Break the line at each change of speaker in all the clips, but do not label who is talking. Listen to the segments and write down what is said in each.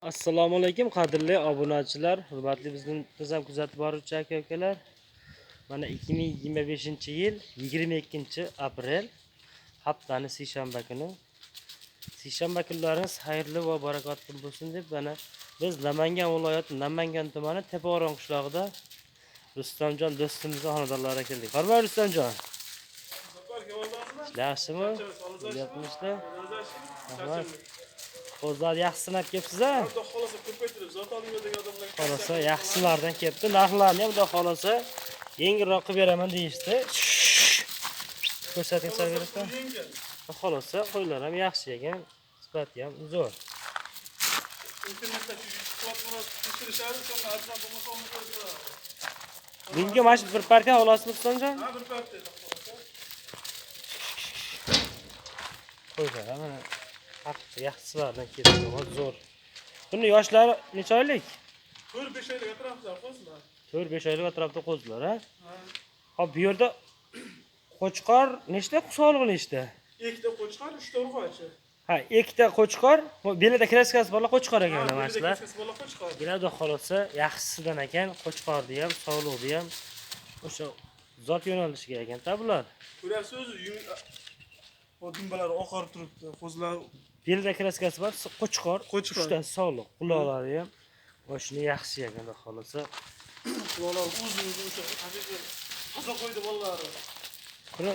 Assalomu alaykum qadrli obunachilar, hurmatli bizni biz ham kuzatib boruvchi aka-ukalar. Mana 2025-yil 22 aprel haftani seshanba kuni. Seshanba kunlaringiz xayrli va barakotli bo'lsin deb mana biz Namangan viloyati Namangan tumani Tepaoron qishlog'ida Rustamjon do'stimizning xonadonlariga keldik. Hormon Rustamjon. Yaxshimi? Bo'lyapmishlar? Rahmat. Qo'zlar yaxshi sinab kelibsiz a?
Xudo xohlasa ko'paytirib, zot oldingi odamlarga.
Xohlasa yaxshilardan kelibdi. Narxlarni ham xudo xohlasa yengilroq qilib beraman deyishdi. Ko'rsating Sarvar.
Yengil.
Xudo xohlasa qo'ylar ham yaxshi ekan, sifati ham zo'r.
Internetda shu tekshirishadi, so'ng arzon bo'lmasa olmay qo'yadi.
Bugungi mana shu bir partiya olasizmi, Rustamjon?
Ha, bir partiya, xudo xohlasa.
Qo'ylar ham mana haqiqiy yaxshilardan kelibdi, zo'r. Buni yoshlari necha oylik?
4-5 oylik atrofida qo'zlar.
4-5 oylik atrofida qo'zilar, ha?
Ha.
Hop, bu yerda qo'chqor nechta, sog'lig'i nechta?
Ikkita qo'chqor, 3 ta urg'ochi.
Ha, ikkita qo'chqor, bu belida kraskasi borlar qo'chqor ekan mana shular.
Bola qo'chqor.
Xudo xohlasa yaxshisidan ekan, qo'chqorni ham, sog'liqni ham o'sha zot yo'nalishiga ekan-da bular.
Ko'ryapsiz o'zi, o dumbalari oqarib turibdi, qo'zlar.
Belida kraskasi bor, qo'chqor,
Qo'chqor.
uchtasi sog'liq, quloqlari ham boshini yaxshi ekan, xudo xohlasa.
Quloqlari uzun uzun, o'sha haqiqiy toza qo'ydi bolalari.
Buni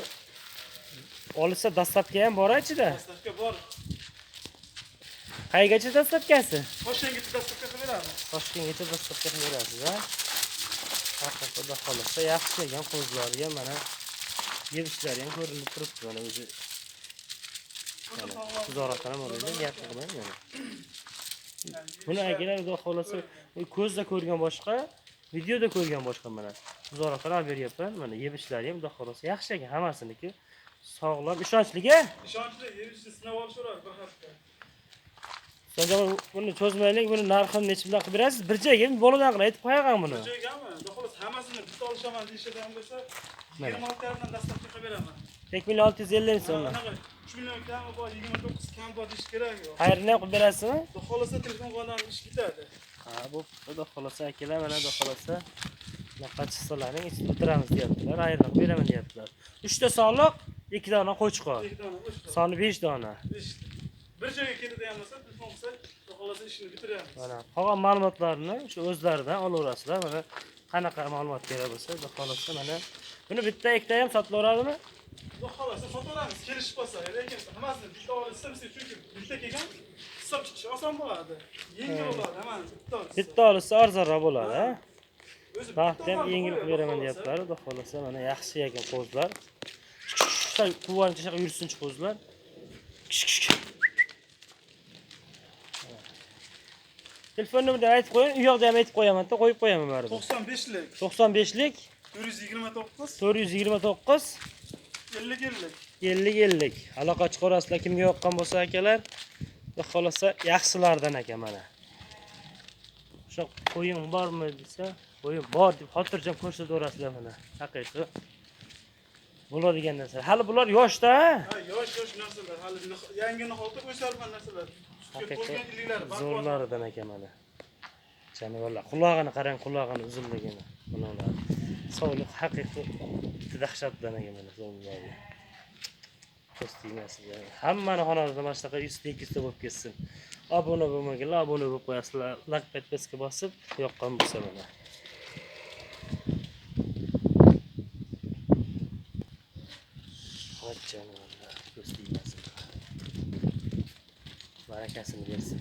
olsa dastlabki ham bor ichida.
Dastlabki bor.
Qayergacha dastlabkasi?
Toshkentgacha dastlabki qilib beramiz.
Toshkentgacha dastlabki qilib berasiz, ha? Haqiqatda xudo xohlasa yaxshi ekan, qo'zlari ham mana yemishlari ham ko'rinib turibdi mana o'zi. Mana tizoratdan ham olaylik, gap qilmang mana. Buni akalar xudo xohlasa ko'zda ko'rgan boshqa, videoda ko'rgan boshqa mana. Tizoratdan olib beryapman. Mana yemishlari ham xudo xohlasa yaxshi ekan, hammasiniki sog'lom, ishonchli a?
Ishonchli, yemishni sinab olishaveradi bir hafta.
Sonda buni cho'zmaylik, buni narxini necha bilan qilib berasiz? Bir joyga boladan qilib aytib qo'yag'an buni.
Bir joygami? Xudo xohlasa hammasini bitta olishaman deyishadigan bo'lsa,
Mana.
26,5 dan dastlabki qilib beraman.
1 million 650 ming so'mdan.
Anaqa 3 million kami bor, 29 kam bor deyish kerak yo'q.
Xayrini ham qilib berasizmi?
Xudo xohlasa telefon qilgan ish bitadi.
Ha, bu xudo xohlasa akalar mana xudo xohlasa bunaqa chiqsalarning ichida bitiramiz deyaptilar, xayrini qilib beraman deyaptilar. 3 ta sog'liq, 2 dona qo'chqor.
2 dona qo'chqor.
Soni 5 dona.
Beshta. Bir joyga keladigan bo'lsa, telefon qilsa, xudo xohlasa ishini bitiramiz.
Mana qolgan ma'lumotlarni shu o'zlaridan olaverasizlar. Mana qanaqa ma'lumot kerak bo'lsa, xudo xohlasa mana buni bitta ikkita ham sotilaveradimi?
Xudo xohlasa sotaveramiz, kelishib qolsa, lekin hammasini bitta olsa, bizga chunki bitta kelgan hisob chiqishi oson bo'ladi. Yengil bo'ladi, hammani bitta olsa.
Bitta olsa arzonroq bo'ladi, ha?
O'zi
Narxni ham
bitta
yengil qilib beraman
xudo xohlasa.
deyaptilar. Xudo xohlasa mana yaxshi ekan qo'zlar. Sal quvonchi yursinchi qo'zlar. Telefon nomerini aytib qo'ying, u yoqda ham aytib qo'yaman, qo'yib qo'yaman baribir.
95lik
95lik
429
429
50 50.
50 50. Aloqa chiqarasizlar kimga yoqqan bo'lsa akalar. Xudo xohlasa yaxshilardan ekan mana. O'sha qo'ying bormi desa, qo'yim bor deb xotirjam ko'rsataverasizlar mana. Haqiqiy bo'ladigan narsa. Hali bular yoshda, ha?
Ha, yosh yosh narsalar, hali yangi niholda o'sarman narsalar. Sutga
Haqiqiy
to'lgan iliklari baquvvat.
zo'rlaridan ekan mana. Jonivorlar, qulog'ini qarang, qulog'ini uzunligini. Bular. Sovliq haqiqiy dahshatdan ekan mana sovliqlari. Ko'z tegmasin. Hammani xonadonida mana shunaqa 100 ta 200 ta bo'lib ketsin. Obuna bo'lmaganlar obuna bo'lib qo'yasizlar. Like подписка bosib, yoqqan bo'lsa mana. Voy jonivorlar, ko'z tegmasin. Barakasini bersin.